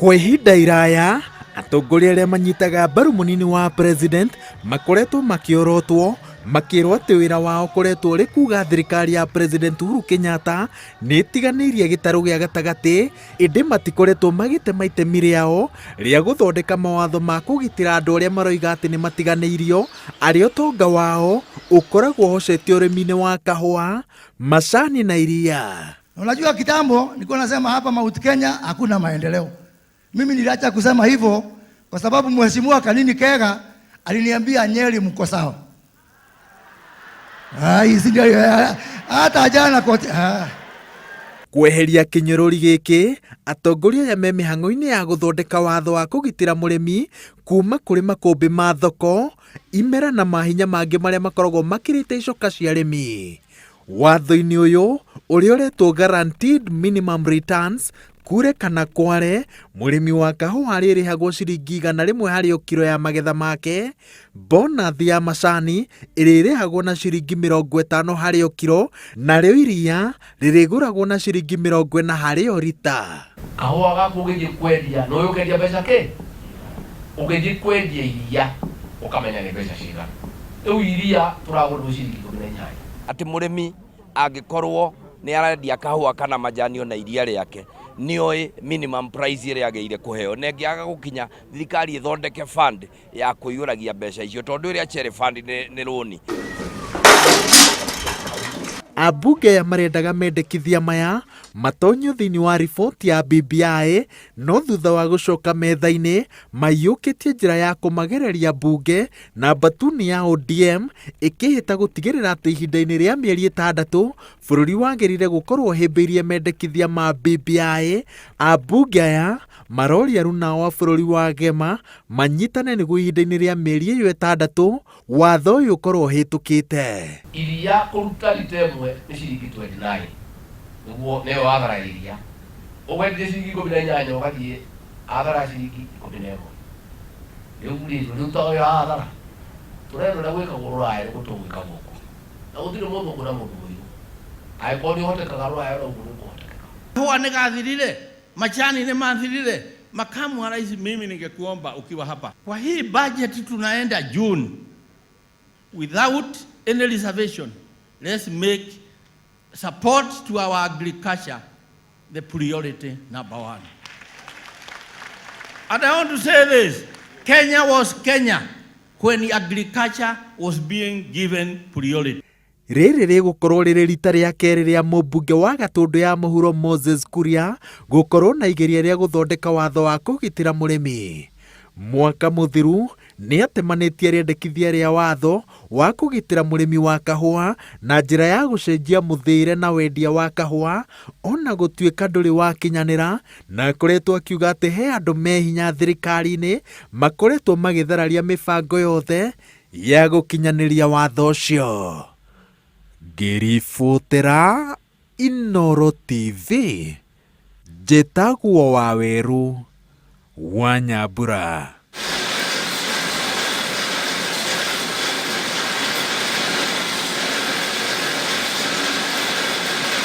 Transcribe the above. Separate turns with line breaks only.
Kwa ihinda iraya, atongoria arĩa manyitaga mbaru mũnini wa president makoretwo makĩorotwo makĩrwo atĩ wĩra wao ũkoretwo ũrĩ kuga thirikari ya President Uhuru Kenyatta nĩ ĩtiganĩirie gĩtarũ gĩa gatagatĩ, ĩndĩ matikoretwo magĩtema itemi rĩao rĩa gũthondeka mawatho ma kũgitĩra andũ arĩa maroiga atĩ nĩ matiganĩirio, arĩa ũtonga wao ũkoragwo ũhocetie ũrĩmi-inĩ wa kahũa, macani na iria.
Unajua kitambo nilikuwa nasema hapa Mount Kenya hakuna maendeleo. Mimi niliacha kusema hivyo kwa sababu Mheshimiwa Kanini Kega aliniambia Nyeri mko sawa. Ai, si ndio hata jana kote. Ah.
Kweheria kĩnyũrũri gĩkĩ, atongoria aya me mĩhang'o-inĩ ya gũthondeka watho wa kũgitĩra mũrĩmi kuma kũrĩ makũmbĩ ma thoko, imera na mahinya mangĩ marĩa makoragwo makĩrĩte icoka cia arĩmi. Watho-inĩ ũyũ ũrĩa ũretwo Guaranteed Minimum Returns, kure kana kware, mũrĩmi wa kahũa arĩrĩhagwo ciringi 100 harĩ o kiro ya magetha make, bonathi ya macani ĩrĩrĩhagwo na ciringi 50 harĩ o kiro, narĩo iria rĩrĩgũragwo na ciringi 40 harĩ o rita.
Kahũa gaku ũgĩthiĩ kwendia nĩ ũĩ ũkendia mbeca kĩ? Ũgĩthiĩ kwendia iria ũkamenya nĩ mbeca cigana. Rĩu iria tũragũrĩrwo ciringi 18.
Atĩ mũrĩmi angĩkorwo nĩ arendia kahũa kana majani ona iria rĩake, nĩ oĩ minimum price ĩrĩa agĩrĩire kũheo, na ĩngĩaga gũkinya thirikari ĩthondeke fund ya kũiyũragia mbeca icio, tondũ ĩrĩa cherry fund nĩ rũni.
Ambunge aya marendaga mendekithia maya matonyio thĩinĩ wa riboti ya BBI, no thutha wa gũcoka metha-inĩ maiyũkĩtie njĩra ya kũmagereria mbunge na mbatuni ya ODM ĩkĩhĩta gũtigĩrĩra atĩ ihinda-inĩ rĩa mĩeri 6 bũrũri wagĩrĩire gũkorwo ũhĩmbĩirie mendekithia ma BBI. Ambunge aya maroria aruna a bũrũri wa Gema manyitane nĩguo ihinda-inĩ rĩa mĩeri ĩyo 6 watho ũyũ ũkorwo ũhĩtũkĩte.
Iria kũruta rita ĩmwe nĩ ciringi 29, nĩguo nĩyo athara ya iria. Ũgwendia ciringi 18 ũgathiĩ athara ciringi 11. Rĩu rĩ, rĩu ta ũyũ athara. Tũrenda ũrĩa gwĩkagwo rũraya nĩguo tũgwĩka gũkũ. Na gũtirĩ mũthũngũ na mũndũ mũirũ. Angĩkorwo nĩ ũhotekaga rũraya noguo nĩ ũkũhotekeka.
Kahũa nĩ gathirire, majani nĩ mathirire. Makamu wa Rais, mimi ningekuomba ukiwa hapa. Kwa hii budget tunaenda June without any reservation. Let's make support to our agriculture the priority number one. And I want to say this, Kenya was Kenya when agriculture was being given priority.
Rĩrĩ rĩgũkorwo rĩrĩ rita rĩa kerĩ rĩa mũmbunge wa Gatũndũ ya mũhuro Moses Kuria gũkorwo na igeria rĩa gũthondeka watho wa kũgitĩra mũrĩmi. Mwaka mũthiru nĩ atemanĩtie rĩendekithia rĩa watho wa kũgitĩra mũrĩmi wa kahũa na njĩra ya gũcenjia mũthĩre na wendia wa kahũa ona gũtuĩka ndũrĩ wakinyanĩra, na akoretwo akiuga atĩ he andũ me hinya thirikari-inĩ makoretwo magĩthararia mĩbango yothe ya gũkinyanĩria watho ũcio. Ngĩribotera Inooro TV, njĩtagwo Wawerũ wa Nyambura.